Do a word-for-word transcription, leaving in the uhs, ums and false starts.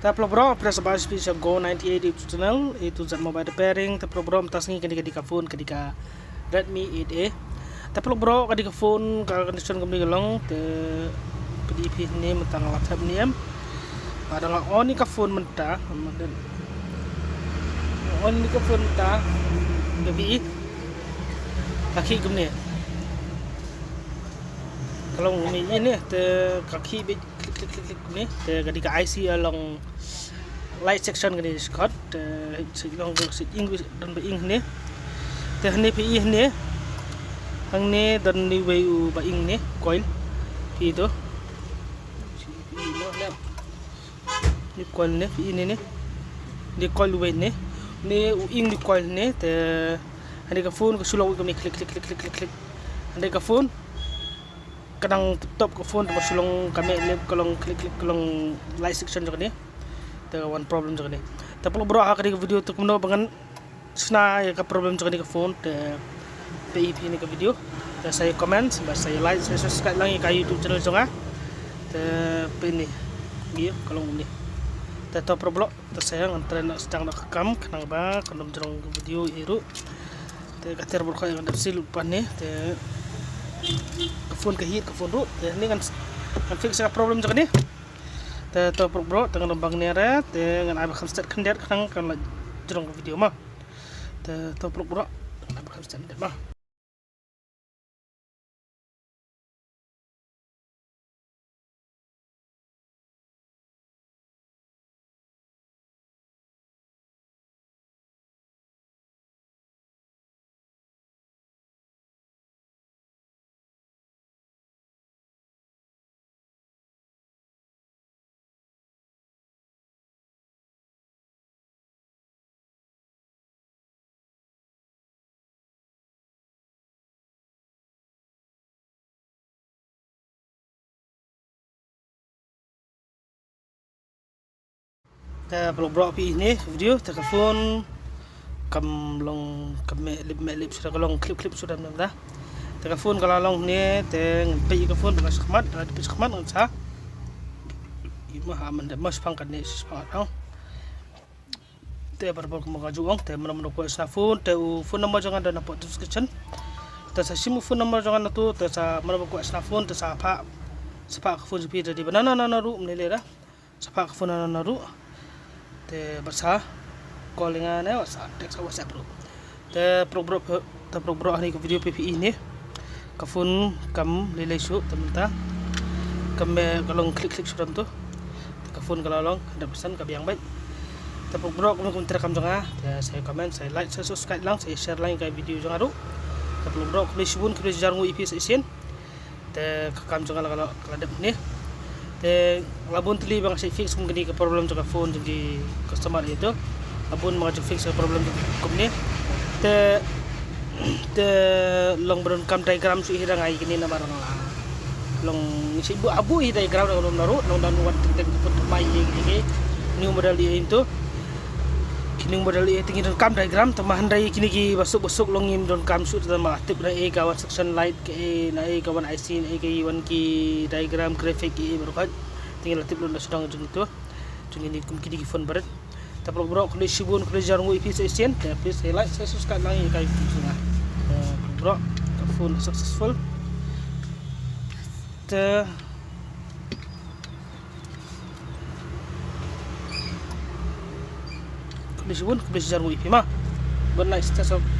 Te paralok baroh, phi dang sngewbha sha Go ninety-eight YouTube channel, A to Z mobile repairing. Te paralok baroh, mynta sngi kane ka dei ka phone, ka dei ka Redmi eight A. Te paralok baroh, ka dei ka phone, ka condition kumne ka long, te phi dei phi ne mynta nga la thep ne em. Ba dang nga on ïa ka phone mynta, on ïa ka phone mynta, ka phi i. Ka khih kumne. Ka long kumne ne, te ka khih beit klik klik klik klik kumne. Te ka dei ka I C along light section kane shkot. Te sa long sa ing, don ba ing ne. Te hangne phi i hangne. Hangne don ne wei u ba ing ne, coil. Phi i to. Ne coil ne, phi i ne ne. Ne coil wei ne. Ne u ing ne coil ne. Te hangne ka phone ka shu long kumne klik klik klik klik klik klik. Hangne ka phone ka dang tip top ka phone, te ba shu long ka meh lip, ka long klik klik, ka long light section jong kane. Te ka wan problem jong kane. Te paralok baroh, ha kane ka video te kumno ba ngan shna ïa ka problem jong kane ka phone, te phi i phi ne ka video. Te sa ïa comment, bad sa ïa like, sa ïa subscribe lang ïa ka YouTube channel jong nga. Te phi i ne, ïa ka long ne. Te to paralok baroh, te sa ïa ngan trei na sdang na ka kam, khnang ba kan ym jrong ka video ïa ruh. Te ka ter bor kha ïa ngan dep sil pat ne, te ka phone ka heat, ka phone ruh, te ne ngan, ngan fix ka problem jong kane. Te to paralok baroh, te ngan ym bang ne re, te ngan ai ba kham stet khyndiat khnang kan la jrong ka video ma. Te to paralok baroh, ngan ai ba kham stet khyndiat ma. Te paralok baroh, phi i ne video, te ka phone kam long, kam meh lip, meh lip shuh, ka long clip clip shuh dam dam da. Te ka phone ka la long ne, te ngan peit ïa ka phone ba ka shakhmat, da la peit shakhmat ngan sa. Ïa ma ha man da ma shipang kane shipang ha. Te paralok baroh, kumba nga ju ong, te mano mano kwah shna phone, te u phone number jong nga don hapoh description. Te sa shim u phone number jong nga na tu, te sa mano mano kwah shna phone, te sa phah, sa phah ka phone jong phi da dei ba na na na na ruh, mane lei da. Sa phah ka phone na na na ruh. Te bad sa call ïa nga ne, bad sa text ha WhatsApp ruh. Te paralok baroh, te paralok baroh, hangne ka video phi i ne. Ka phone kam lei lei shuh te mynta. Kam meh, ka long click click shuh dam tu. Te ka phone ka la long hundred percent, ka biang beit. Te paralok baroh, kumno kumno treikam jong nga, te sa comment, sa like, sa subscribe lang, sa share lang ïa ka video jong nga ruh. Te paralok baroh, khublei shibun, khublei shihajar nguh ïa phi sa shisien. Te ka kam jong nga la, la, la dep ne. Te la bun tylli ba nga shait fix kum kane ka problem jong ka phone jong ki customer ïa tu. La bun ba nga ju fix ka problem jong kumne. Te, te long ba donkam diagram shuh hi da nga ïa kine namar nga la long shait buh, ah, buh hi diagram da nga ym naduh, long da nga wan teng teng ki phone thymmai ïa kine ki new model ïa tu. Ki new model ïa te ngi donkam diagram, te ma hynrei kine ki ba suk ba suk long ngim donkam shuh, te ma tip na ei ka wan section light, ka ei na ei ka wan I C, na ei ka wan ki diagram graphic, ka ei baroh khoit. Te ngi la tip lut na sdang jong itu. Jong ini kum kine ki phone barit. Te paralok baroh, khublei shibun, khublei shihajar nguh ïa phi sa shisien. Te please like, sa subscribe lang ïa ka YouTube jong nga. Te paralok baroh, ka phone successful. Te khublei shibun, khublei shihajar nguh ïa phi ma. Good night, stay safe.